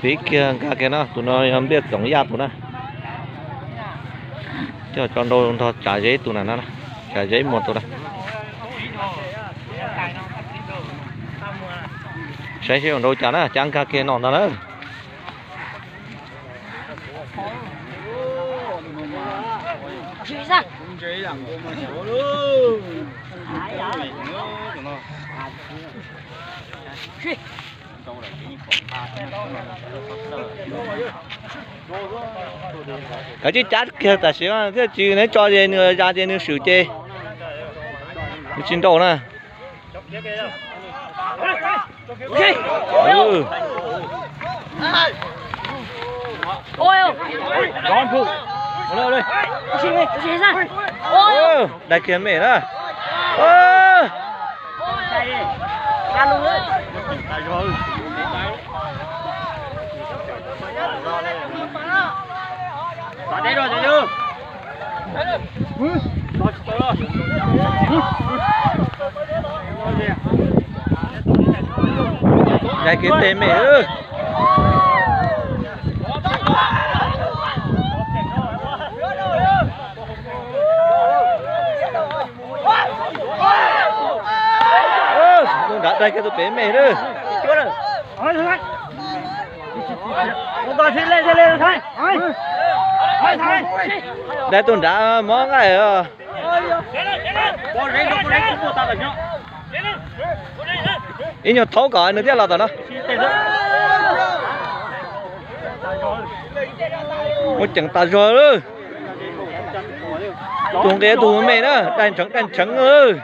Piv kiag nkag kiag no, tus no yog Npliaj Txoov Yaj tus na. Coj tso nrau nrog Tsav Zeb tus na, Tsav Zeb Muas tus na. Saib seb yuav nrau cas na, cab nkag kiag no ntag na. Kav tsij cab kiag tam sim thiaj tsis neb tso ces nws ya ces nws swm ces nws tsis nrau na. Dai kiag me na. Dai kiag tej me. Tus nrad dai kiag tus pem me lawm. Dai tus nrad mob nqaij os. Ib nyuag thaub kom nws thiaj los tom no. Muaj ceem tas zog lawm. Tus nqis tus me na, dai ntsheev dai ntsheev.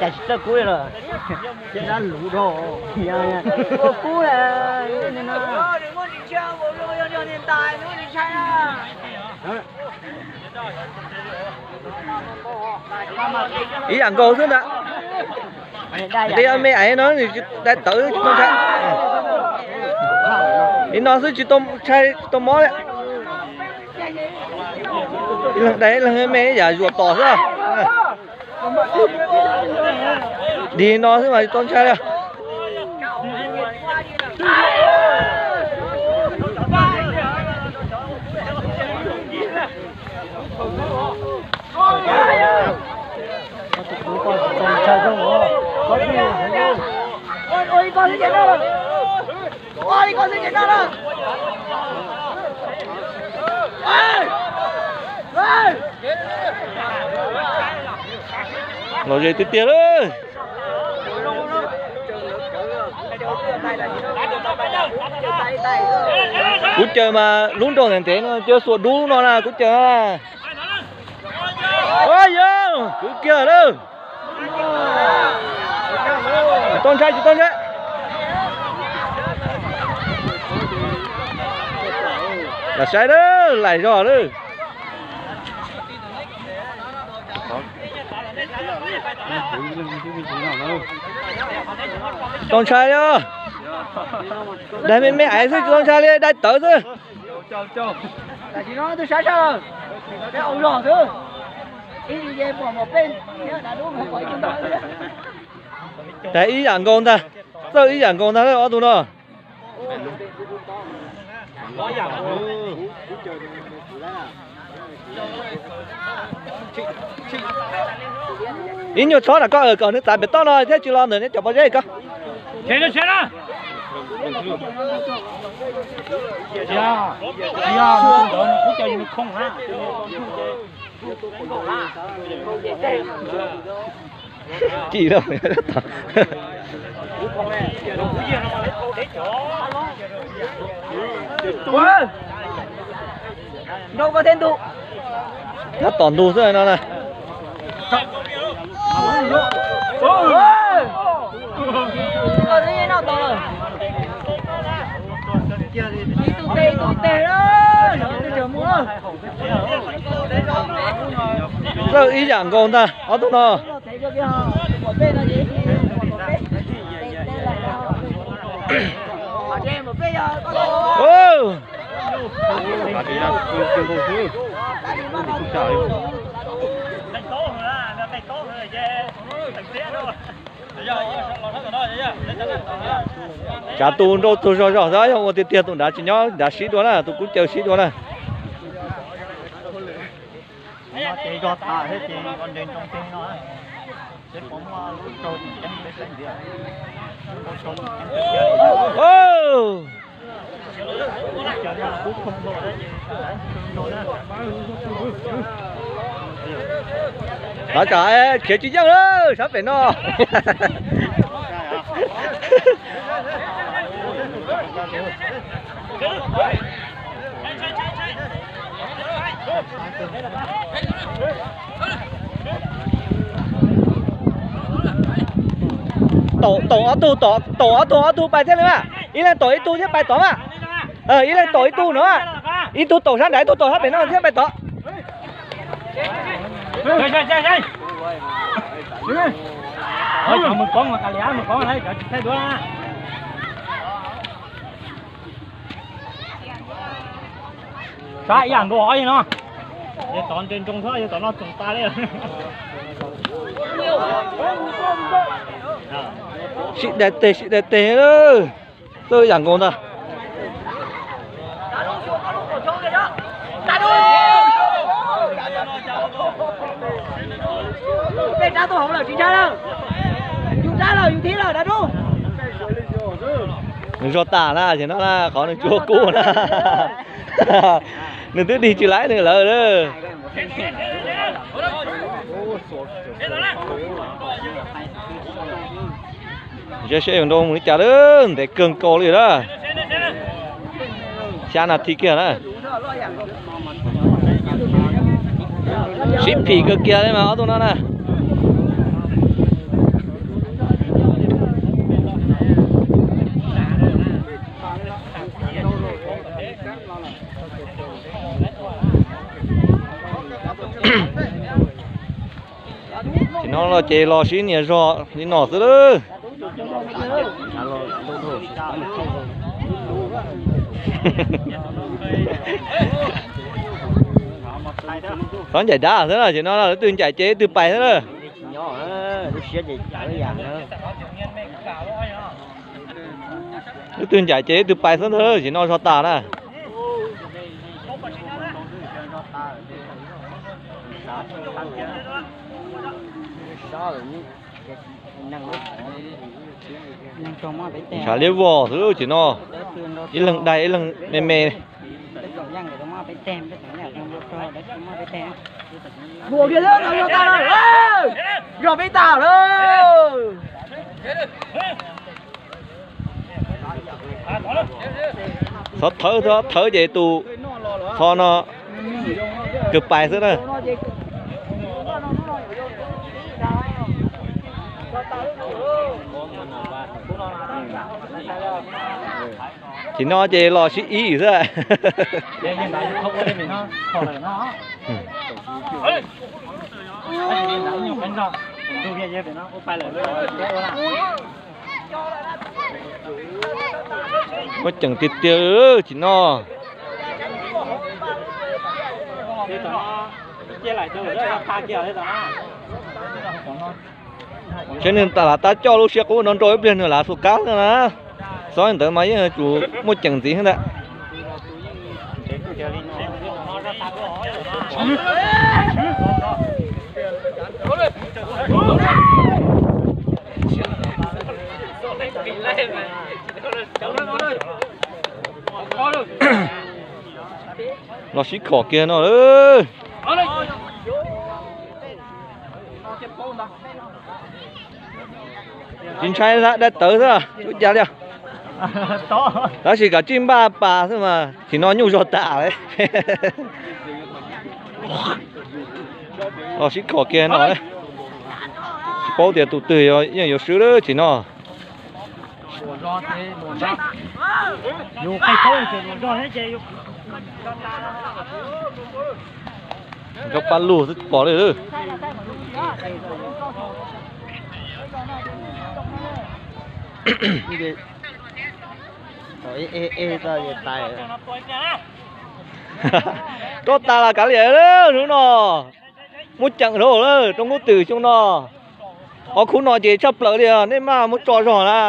Cas tsis txawj kub li lawm. Thiab dab luv dhau. Kub no. Ib yam nkaus xwb ntag. Nqi me aiv no nws dai tawv tsis tau ntshai. Li no xwb tsis tau ntshai tsis tau mob li. Leeg dai leeg me yam zuam tom xwb. Dig no xwb mas tsis tau ntshai li. Los ze tiag tiag lawm. Kuv caws mas lub nroog ntev ntev no cia xuas dub no na kuv caws. Yog kwv kiag lawm. Tsis tau ntshai tsis tau ntshai. Los saib lawm, laim zog lawm. Tsis tau ntshai li. Dai me me aiv xwb tsis tau ntshai li, dai tawv xwb. Dai ib yam nkaus ntag, txawj ib yam nkaus ntag ob tug no. Ib nyuag tshob na koj, kom nws txav pem toj no thiab tsis los ntawm neb cov pob zeb ko. Ci lawm. Nyob tom ntug xwb no na. Txawj ib yam nkaus ntag ob tug no. Tsam tus nrau tug zog zog xwb, yog ua tiag tiag tus nrad tsis nyob nrad sib dua na, tus kub caw sib dua na. Thov tsom khiav tsis yeej lawm sab pem no. Taum, taum ob tug, taum ob tug ob tug pais thiaj li mas. Ib leeg taum ib tug thiab pais tod mas. Ib leeg taum ib tug no. Ib tug taum sab nrad, ib tug taum sab pem no thiab pais tod. Sab ib yam nkaus li no. Yog tom nres nroo xwb, yog tom no tsoom tas li. Sib dai teg, sib dai teg lawm. Txawj yam nkaus ntag. Peb rab tuaj hauv lawm tsis ntshai lawm. Yus rab lawm yus thib lawm dab dub. Nws zog tas na, ces no na qhov nws tsis ua kub na. Nws twb dig tsis laib nws lawm na. Seb seb yus nrau mus li cas lawm, ntev kawg nkaus li lawm. Xya nas this kiag na. Sib phim kawg kiag li mas ob tug no na. Ces no los ces los sib nias zog li no xwb lawm. Txhob ncaim dab xwb na, ces no lawv twg ncaim ces twg pais xwb na. Leej twg ncaim ces leej twg pais xwb ntag, ces no zog tas na. Ntshav liab vog xwb ces no, ib leeg dai ib leeg me me. Zog peb tas lawm. Txhob thawb, txhob thawb ces tus tho no kawg pais xwb na. Ces no ces los sib ib xwb. Muaj ceem tiag tiag ces no. Saib nws tas lav tab coj lub siab qub no nrau ib pliag nws lav xus kab xwb na. Xob ntawd mas yeej yuav tsum muaj ceem ntxiv xwb ntag. Los sib khom kiag no lawm. Tsis ntshai, dai tawv xwb, ua cas li. Tab sis kom tsij npaj pas xwb mas, tsis no nyuj zog tas li. Los sib khom kiag no, tsis paub tias tus twg yeej yuav swb lawm tsis no. Nrau paj lug xwb pom li. Ej, ej, ej, ej, tais. Roj tas los kav liam lawm hnub no. Muab ceem dhau lawm rau Nkauj Twm xyoo no. Qhov khub no ces tshaj plaws li, nej maj muab tso zog na.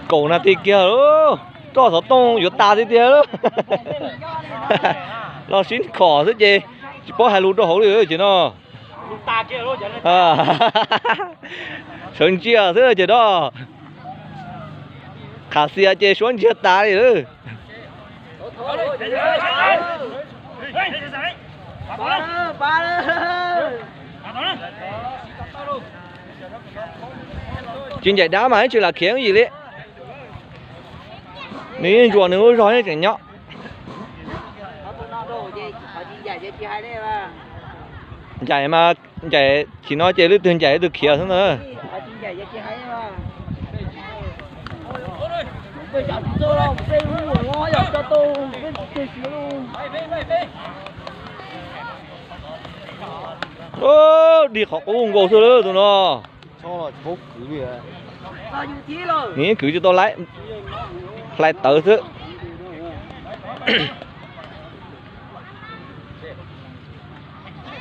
Kaum nas this kiag, roj xov tooj yuav tas tiag tiag. Los sib khom xwb ces tsis paub hais lus rau hauv li ces no. Sawv ntsia xwb ces no. Qham xias ces suab ntsiag tas li lawm. Tsis ncaim dab mas ib tsis lam khiav yim li. Nws yeej ntsuas nws lub zog yeej tseem nyob. Ncaim mas ncaim chim no ces leej twg ncaim leej twg khiav xwb ntag. Dig qhov qub nkaus xwb lawm tus no. Nws yeej kwv tsis tau laib, hlais tawv xwb.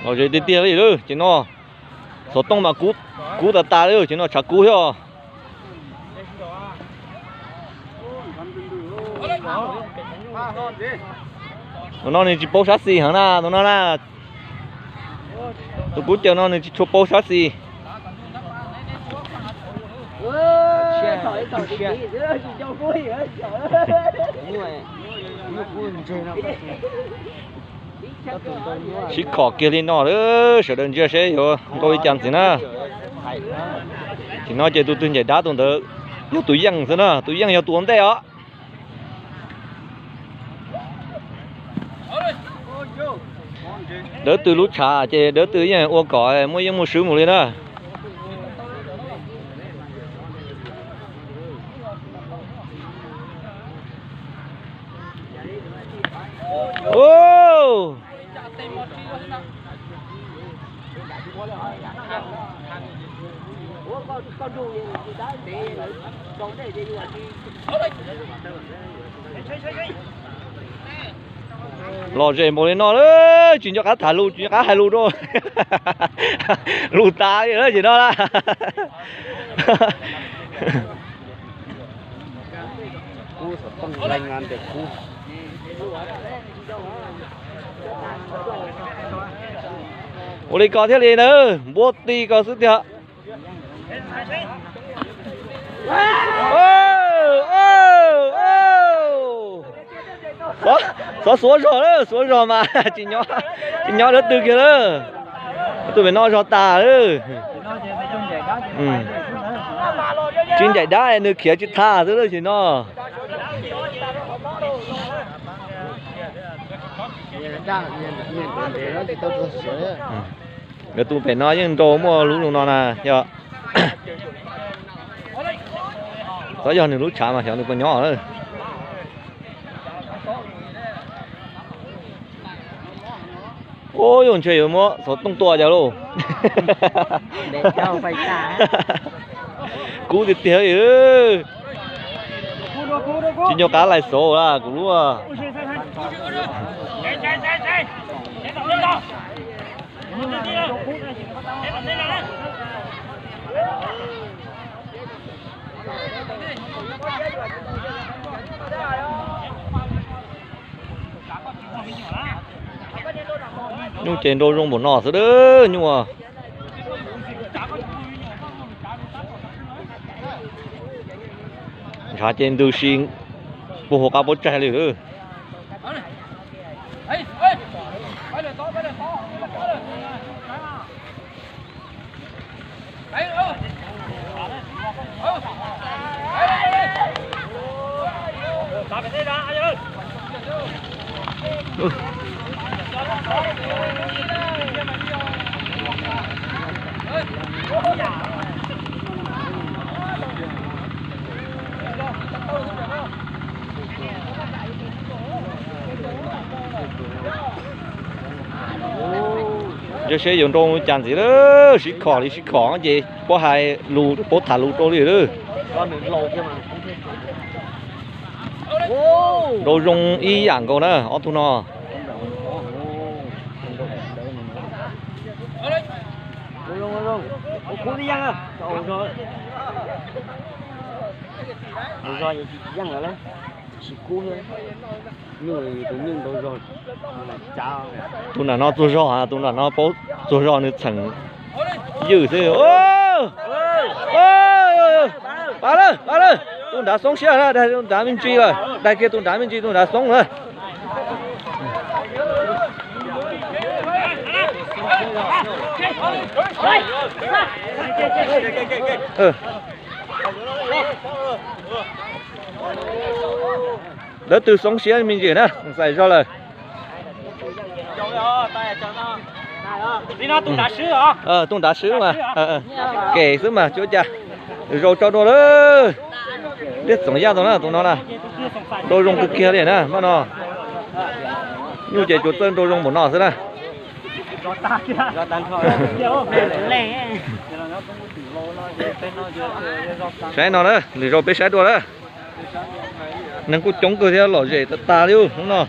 Los ze tiag tiag li lawm ces no. Xov tooj mas kub tas tas li ces no tshav kub thiab os. Tus no nws tsis paub sab xis heev na tus no na. Tus kub caws no nws tsis tshua paub sab xis. Sib khom kiag li no lawm, sawv daws ntsia seb yuav nkauj li cas ntxiv na. Tsis no ces tus twg ncaim dab tus ntawd yog tus yeej xwb na, tus yeej yog tus ua ntej os. Dawb tw lub tshav ces dawb tw yeej ua kom muaj yeej muaj swb mus li na. Lom zem npaum li no lawm tsis nco qab tham lus tsis nco qab hais lus rau. Lus tas li lawm ces no na. Ua li ko thiaj li na, npuab ti ko xwb tiag. Xov xuav zog lawm, xuav zog mas tsis nyob dawb tw kiag lawm. Tus pem no zog tas lawm. Tsis ncaim dab nws khiav tsis tha xwb lawm sim no. Nkawd tus pem no yeej nrau muaj lub zoo no na yog. Txhob yog nws lub tshav mas xyov nws puas nyob lawm. Ub, yus ntshe yuav muab xov tooj tua cas lauj. Kub tiag tiag li. Tsis nco qab laim xauv la kuv lub. Nyuj ces nrau zoo npaum no xwb dab nyuj. Ntshav ces ntws si puag hauv qab puab tsaig li. Ntshe yuav nrau cas ntxiv lawm, sib khom li sib khom ces puab hais lus, puab tham lus rau li lawm. Nrau zoo ib yam nkaus na ob tug no. Tus nram no txuag zog, tus nram no paub txuag zog, nws txheem ywj xwb. Pab lawm, pab lawm, tus nrad xoob siab na, daig tus nrad me ntsis lawm, daig kiag tus nrad me ntsis, tus nrad xoob lawm. Dawb tw xoob siab me ntsis na, txais zog lawm. Tus nrad swb mas, kem xwb mas cuab cas. Zaus tso dua lawm. Liab Txoov Yaj tau na, tus no na. Nrau zoo kawg kiag li na, maj no. Nyuj ces tsuas txawj nrau zoo npaum no xwb na. Saib no na, lwm zaus peb saib dua na. Neeg kuj coob kawg thiab, lom zem tas tas li hnub no.